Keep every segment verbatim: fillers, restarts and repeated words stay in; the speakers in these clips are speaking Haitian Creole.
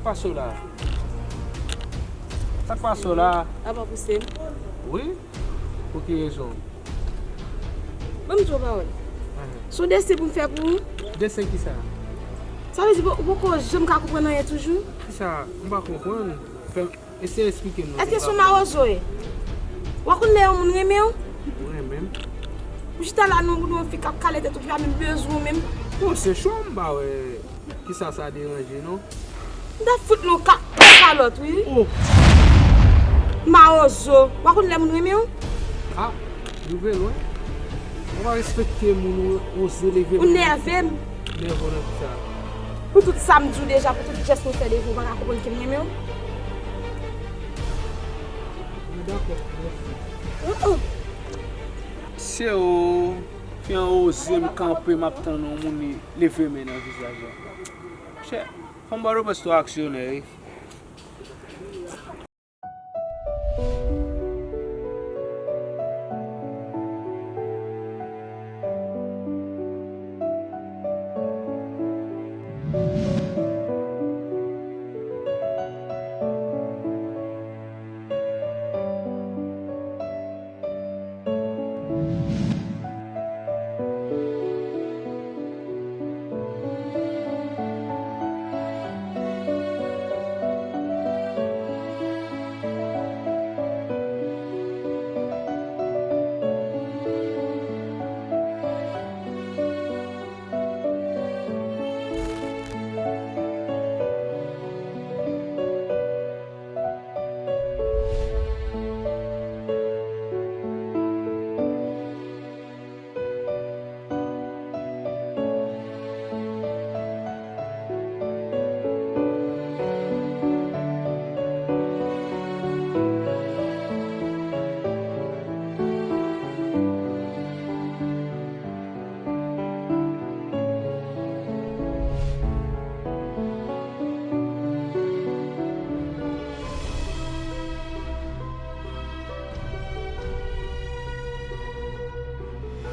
Pase w la? Sa k pase w la? Apa pouse m? Wi. Pou ki rezon? Ban m di w yon pawòl. Ahn. Se yon desen pou m fè pou ou? Desen kisa? Sa vle di ou poko janm ka konprann anyen toujou? Kisa? M pa konprann. Fè, eseye eksplike m non. Èske se yon mawozo w ye? W a konn lè yon moun renmen w? Ou renmen m? Ou chita la nan bouda yon fi k ap kale tèt ou, ki pa menm bezwen w menm. Bon, se cho, m pa wè kisa sa deranje non. M t ap fout nou ka-, kalòt, wi. Oh! Mawozo, w a konn lè moun renmen w? Ah, rive lwen. Ou pa respekte moun, ou oze leve men. Ou nève m. Nève w nan kisa? Pou tout sa m di w deja, pou tout jès m fè devan w, ou pa ka konprann ke m renmen w? Mwen dakò, mèsi. Oh, oh. Se ou, fi an oze m kanpe, m ap tann yon moun leve men nan vizaj la. Chè, fò m ba w plis twa aksyonè, wi.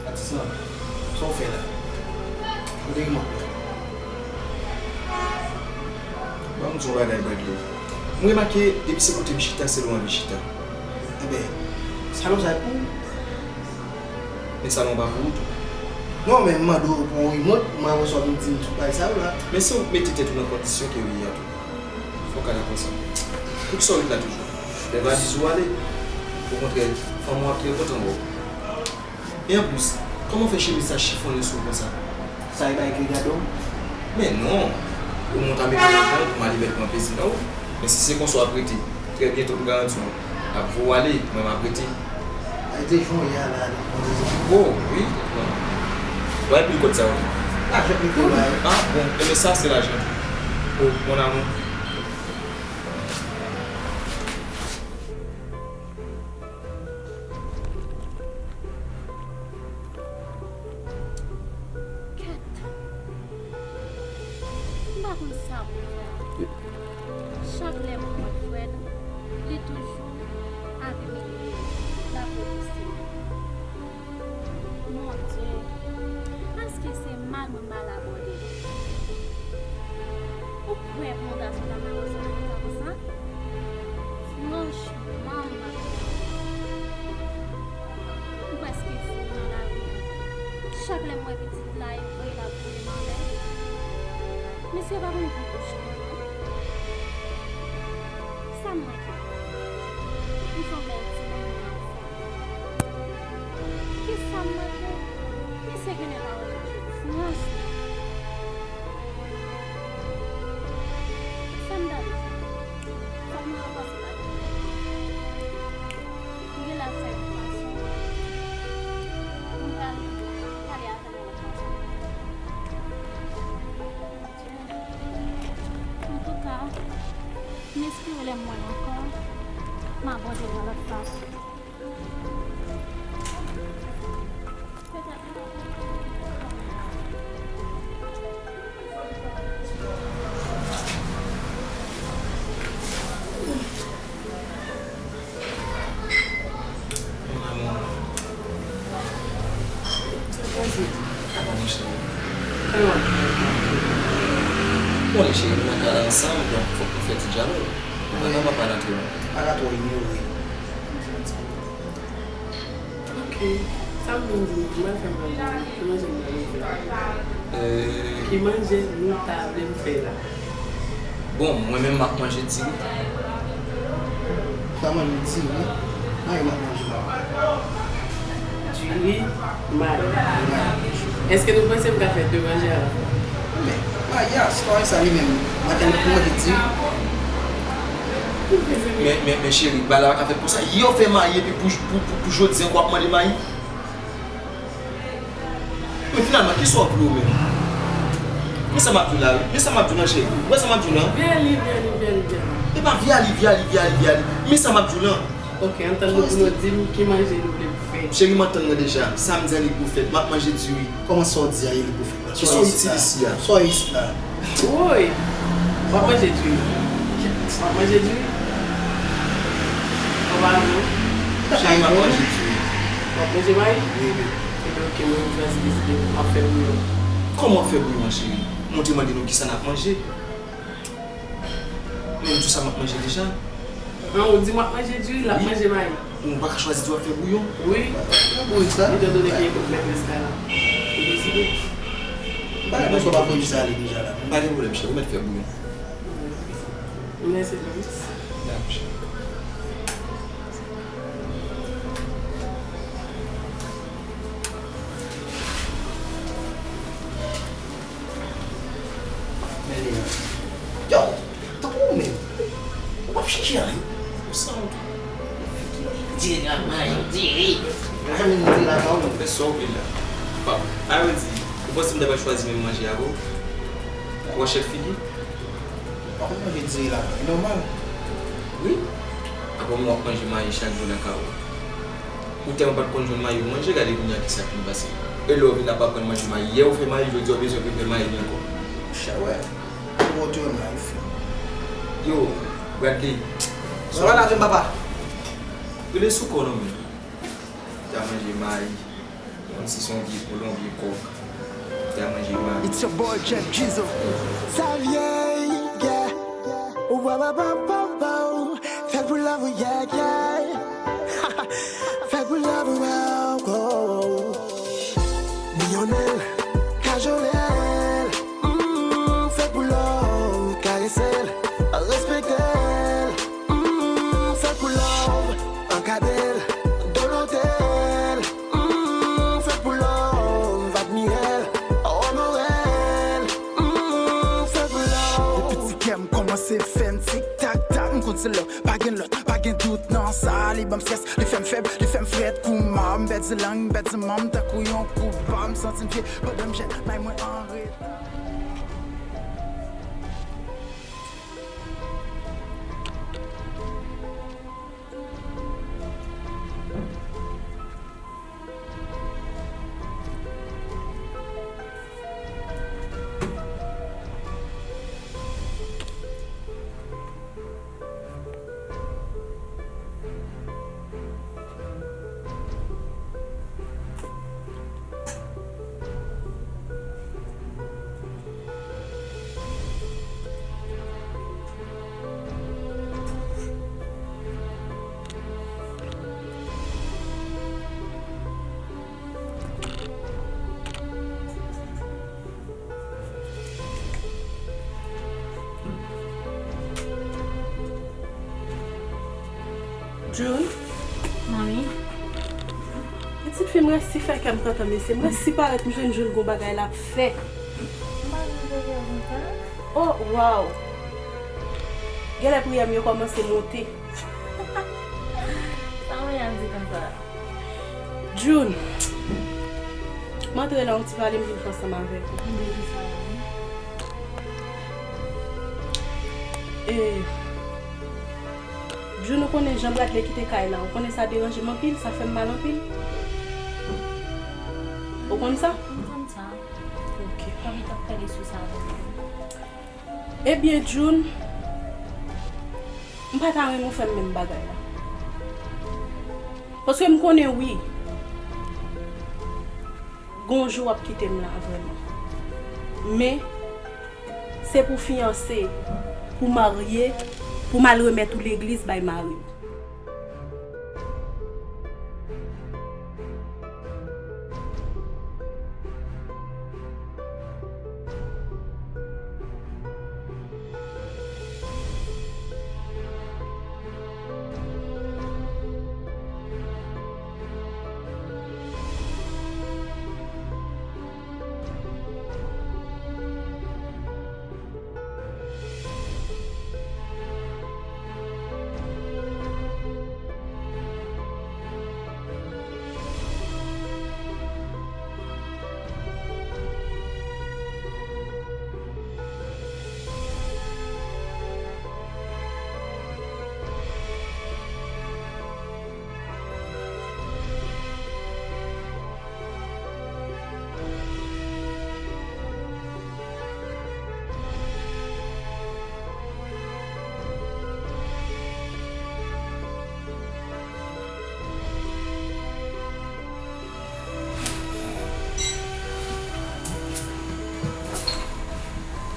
Atis lan, sa w fè la? Ou te gen mòd la? Ban m di w yon bagay, Bradley. M remake, depi se kote m chita, se la w anvi chita. Enben, salon sa e pou ou. Men salon an pa pou ou tou. Non, men m mande w pou yon remòt, mwen apre sa w vin di m tout bagay sa yo la. Men si w mete tèt ou nan kondisyon ke w ye a tou, fò w ka dakò sa. Poukisa w ret la toujou? Lè valiz ou ale. Okontrè, fanm ou ap trè kontan wè w. E anplis, kòman w fè chemiz sa chifonnen sou ou konsa? Sa e bagay ke gade w? Men non! Ou mont a mete nan jan pou m ale bèl pran plezi nan ou. Men si se konsa w ap rete, trè byento m garanti w, ap voye w ale, mwen m ap rete. Ay, te jwenn ya la, li pran rezon. Oh, wi, non. Ba l pil kòb sa yo. Lajan m te bay. Ah, bon, enben sa se lajan. Oh, mon amour. Kèt! M pa konn sa pou m fè. Chak lè m wè Fred, li toujou ap imilye m, l ap repouse m. Mon Dye, èske se mal mwen mal abòde? Ou kwè pou yon gason ta mal resevwa konsa? Franchman, m pa kwè. M prèske fou nan lari an. Chak lè m wè pitit la, e vre l ap voye m anlè. Mesye pa konn kou bouch li non. Sa m manke? M se yon bèl timoun nan anfan. Kisa m manke? Mesye genlè pa wè m tou. Franchman. Sa m ta dwe fè? Fòk mwen rankontre l. M genlè ap fè yon fason. M pral pale avè l yon lòt fason. Antouka, m espere lè m wè l ankò, m abòde l yon lòt fason. Mon amour. Sa pase? Sa bon, mon cheri. Bon, cheri, nou nan kay la ansanm, donk fòk nou Fè ti dyalòg. Ou pa ka papa rantre non. Pa ka twò inyore. Ok. Sa m vin di nou, m al fè manje. Ki manje m pral fè? Euh, ki manje nou ta vle m fè la? Bon, mwen menm m ap manje diri. Ou ta manje diri? Mwen menm m ap manje mayi. Diri, mayi. Èske nou panse m ka fè de manje alafwa? Men, mayi a, sitwayen sa li menm, mwen te pou manje diri. Men, men, men cheri, bagay la pa ka fèt konsa. Yè w fè mayi epi pou, pou, pou, pou jodi a w ap mande mayi? Men finalman, kisa w vle w menm? Men sa m ap di w la, wi. Men sa m ap di w lan, cheri. Ou wè sa m ap di w lan? Vyali, vyali, vyali, vyali. E pa vyali, vyali, vyali, vyali. Men sa m ap di w lan. Ok, antann nou pou nou di m ki manje nou vle m fè. Cheri, m antann nan deja. Samdi an li pou fèt. M ap manje diri. Kòman sa w di a ye li pou fèt la? Kisa w itil isi a? Sa w isit la? Woy! W ap manje diri? W ap manje diri? W ap manje diri? W ap manje mayi? Wi, wi. Ebyen, ok, mwen menm chwazi deside m ap fè bouyon. Kòman w ap fè bouyon an, cheri? Mwen te mande nou kisa n ap manje. Men m di w sa m ap manje deja. An, ou di m w ap manje diri, l ap manje mayi. Ou pa ka chwazi di w ap fè bouyon? Wi. Yon bouyon sa. Etan done ke mèt restoran la, ou deside. M pa gen pwoblèm, cheri, ou mèt fè bouyon. Mèsi, Louis. Dakò, cheri. Men li menm. Yo, tankou ou menm. Ou p ap chèche anyen. Ou sanwont wi. Diri la, manyen diri. Ou janm vin diri la, non. Fè sa w vle la. Pap, a vle di, ou panse m ta pral chwazi menm manje avè w? Ou wè chèf figi? Ou pa konn manje diri la, e nòmal. Wi. Apre w ap manje mayi chak jou nan kay ou. Ou tèlman pa t konn jwenn mayi w manje, gade kounye a kisa k vin pase. E lè w vin ap aprann manje mayi, yè ou fè mayi, jodi a w bezwen refè mayi li ankò. Chawè, ou wè w te wè mayi fè. Yo, Bradley. Sa va lave m, papa? Rele sou kò w non, men. Ou ta manje mayi. Kòmsi se yon vye poul, yon vye kòk. Ou ta manje mayi. It's your boy Jeff Jeezo. Sa vye, yeah. Ou wa wa wa wa wa. Fè pou love, yeah, yeah. Fè pou love, wow, wow. Miyonnen l, kajole l. Mm, fè pou love, karese l, respekte l. Mm, fè pou love, ankadre l, dolote l. Mm, fè pou love, admire l, onore l. Mm, fè pou love. Depi ti kè m kòmanse fè m tik tak tak, m konn se love, pa gen lòt, pa gen dout nan sa. Li ban m strès, li fè m fèb, li fè m frèt. Kouman m pèdi lang, m pèdi manm, tankou yon kout bal. M santi m vye, pandan m jèn, may mwen an reta. June. Manmi. Pitit fi m resi fè kè m kontan, mesye. M resi parèt, m jwenn June gon bagay l ap fè. M pa jwenn priyè konsa. Oh, wow! Genlè priyè m yo kòmanse monte. Sa w vle di konsa? June, m antre la yon ti pale m vin fè ansanm avèk ou. M vle di sa la, wi. E, June, ou konnen jan Bradley kite kay la, ou konnen sa deranje m anpil, sa fè m mal anpil. Ou konn sa? M konn sa. Ok. Fò m t ap pale sou sa avèk ou. Ebyen, June, m pa ta renmen w fè m menm bagay la. Paske m konnen wi, gon jou w ap kite m la vrèman. Men, se pou fiyanse. Ou marye, pou m al remèt ou legliz bay mari w.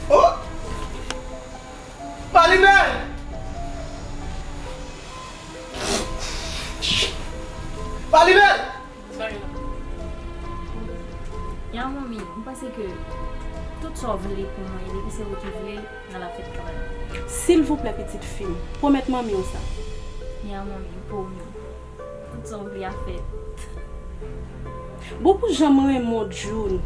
Oh! Malimèl! Malimèl! Sa gen la? Ya, manmi, m panse ke tout sa w vle pou mwen, depi se ou ki vle, nan la fèt kanmenm. Silvouplè, pitit fi m, pwomèt manmi w sa. Ya, manmi, m pwomi. Tout sa w vle a fèt. Bon, pou jan m renmen w, June.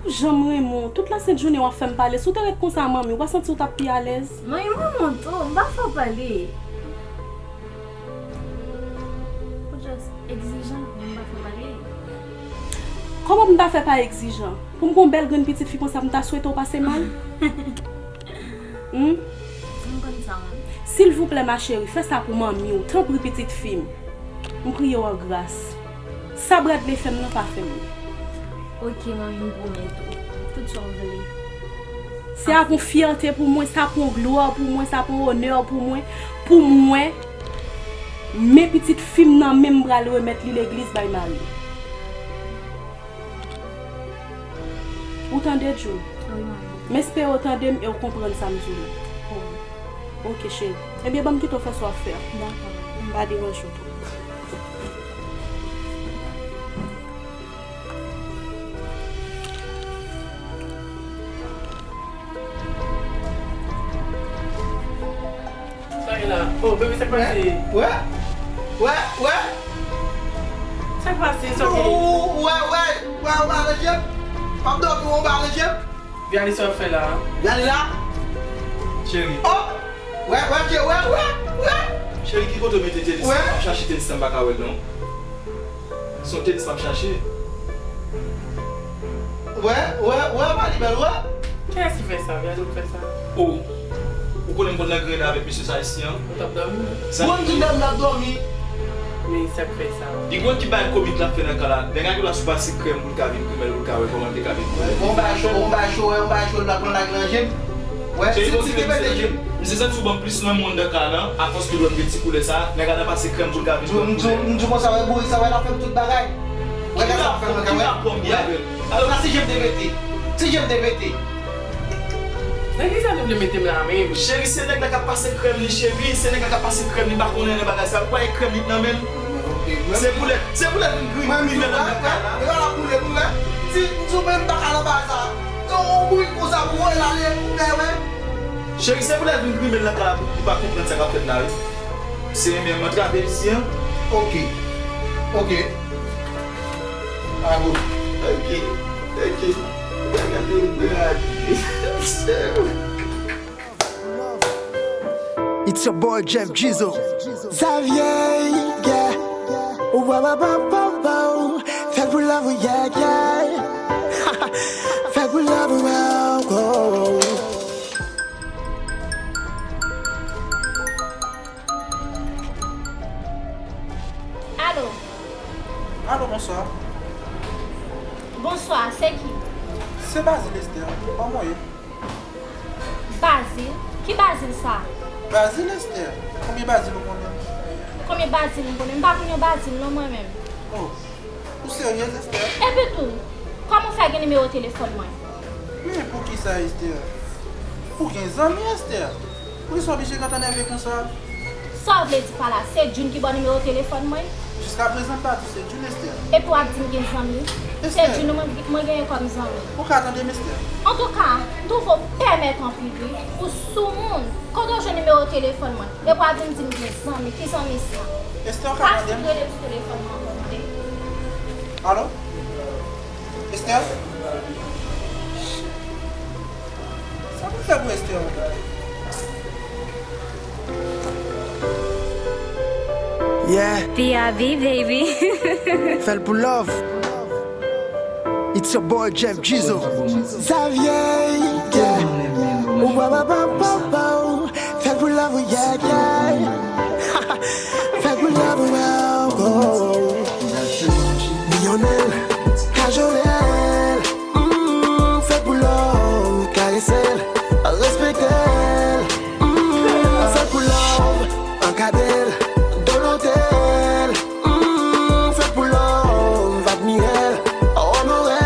Pou jan m renmen w. Tout lasent jounen w ap fè m pale. Si w te ret konsa, manmi, w pa santi w t ap pi alèz? Manmi, m renmen w tou. M pa fè w pale. Ou just egzijan, men m pa fè w pale. Kòman pou m ta fè pa egzijan? Pou m gon bèl grenn pitit fi konsa, pou m ta swete w pase mal? Hmm? M konn sa, manmi. Silvouplè, ma chérie, fè sa pou manmi w, tanpri, pitit fi m. M priye w an gras. Sa Bradley fè m nan, pa fè m li. Ok, manmi, m pwomèt ou. Tout sa w vle. Se ap yon fyète pou mwen, sa ap yon glwa pou mwen, sa ap yon onè pou mwen, pou mwen. Men pitit fi m nan men m pral remèt li legliz bay mari. Ou tande, June? Wi, manmi. M espere w tande m e w konprann sa m di w la. Wi. Ok, cheri. Ebyen, ban m kite w fè sa w ap fè a. Dakò, manmi. M pa deranje w twòp. Sa gen la? Oh, bebe, sa k pase? Wè, wè, wè. Sa k pase? Sa gen? Ou wè, wè, wè, ou ba ranje. M ap dòmi, ou ba ranje. Vianney, sa w ap fè la? Vianney la? Cheri. Oh! Wè, wè, wè, wè, wè. Cheri, ki kote w mete tenis? Wè. M ap chache tenis la, m pa ka wè l non. Se yon tenis m ap chache. Wè, wè, wè, Malimèl, wè. Kiyès ki fè sa? Vianney ki fè sa? Oh, ou konnen m konn nan grenn avèk mesye sa isi an? Ou t ap dòmi? Sa bon, m di dam n ap dòmi. Men sa k fè sa? Li konn ki bagay komik l ap fè nan ka la. Nèg la gen dwa sou pase krèm pou l ka vin grimèl, pou l ka wè kòman l te ka vin grimèl. Bon, bagay cho, bon, bagay cho, wè, yon bagay cho, l ap pran lage nan je m. Wè, se ti te mete je m. Misye santi w ban m plis lanmou anndan ka la, afòs ke dwèt m gen ti koulè sa, nèg la nan pase krèm pou l ka vin pran koulè. M di w konsa, wè, bourik sa, wè, l ap fè m tout bagay. Wè, gade sa l ap fè m nan ka, wè. Ki rapò m gen avè l? Alò, la, se je m te mete. Se je m te mete. Nan kisa nou vle mete m la menm? Cheri, se nèg la k ap pase krèm li, cheri. Se nèg la k ap pase krèm li, pa konnen nan bagay sa. Ou pa wè krèm li t nan men l? Se pou lè, se pou lè l vin gri, gri men nan kaka la. E pa la pou lè, pou lè. Si, si w menm pa ka nan bagay sa. Se yon bourik konsa pou wè l ale, ou byen wè. Cheri, se pou lè l vin gri men l nan kaka la, pou, pou pa konprann sa k ap fèt la, wi. Se renmen m antrave l isi an. Ok. Ok. Bravo. Ok. Ok. Gade, gade. It's your boy Jeff Jizo. Xavier, yeah. Wow, wow, wow, wow, wow. Fè pou love, yeah, yeah. Fè pou love, wow, wow. Alo. Alo, bonswa. Bonswa, se ki? Se Bazil Esther. Kòman w ye? Bazil? Ki Bazil sa? Bazil Esther. Konbyen Bazil ou konnen? Konbyen Bazil m konnen? M pa konn yon Bazil non mwen menm. Oh, ou seryez, Esther? Epi tou, kòman w fè gen nimewo telefòn mwen? Men poukisa, Esther? Ou gen zanmi, Esther? Poukisa w oblije gentan nève konsa? Sa w vle di pa la? Se June ki ba w nimewo telefòn mwen? Jiskaprezan m pa di w se June, Esther. Epi w ap di m gen zanmi? Se June mwen, mwen genyen kòm zanmi. Ou ka tande m, Esther? Antouka, m twouve w pèmèt anpil wi. Ou soumoun. Kote w jwenn nimewo telefòn mwen? Epi w ap vin di m gen zanmi. Ki zanmi sa? Esther, ou ka tande m? Pa rele m sou telefòn mwen ankò, tande? Alo? Esther? Sa pou m fè pou Esther ankò? Yeah, P R V, baby. Fè l pou love. It's your boy Jeff Gizo. Xavier, yeah. Ou ba ba ba ba ba. Fè l pou love, yeah, yeah. Fè l pou love, oh, oh. Milyonè, kajolè, mm, fè l pou love, karese l, respekte l, mm, fè l pou love, ankadre l, dolote l, mm, fè l pou love, admire l, onore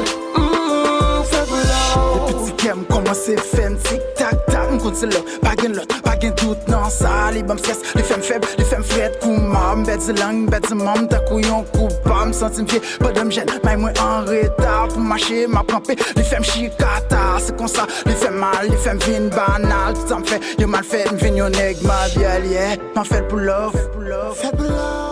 l, mm, fè l pou love. Depi ti kè m kòmanse fè m tik tak tak, m konn se love, pa gen lòt. Pa gen dout nan sa, li ban m strès, li fè m fèb, li fè m frèt. Kouman m pèdi lang, m pèdi manm, tankou yon koupab. M santi m vye pandan m jèn, may mwen an reta. Pou m mache, m ap kanpe, li fè m chikata. Se konsa, li fè m mal, li fè m vin banal. Tout sa m fè, yo mal fèt, m vin yon nèg mabyèl, yeah. M ap fè l pou love. Fè l pou love.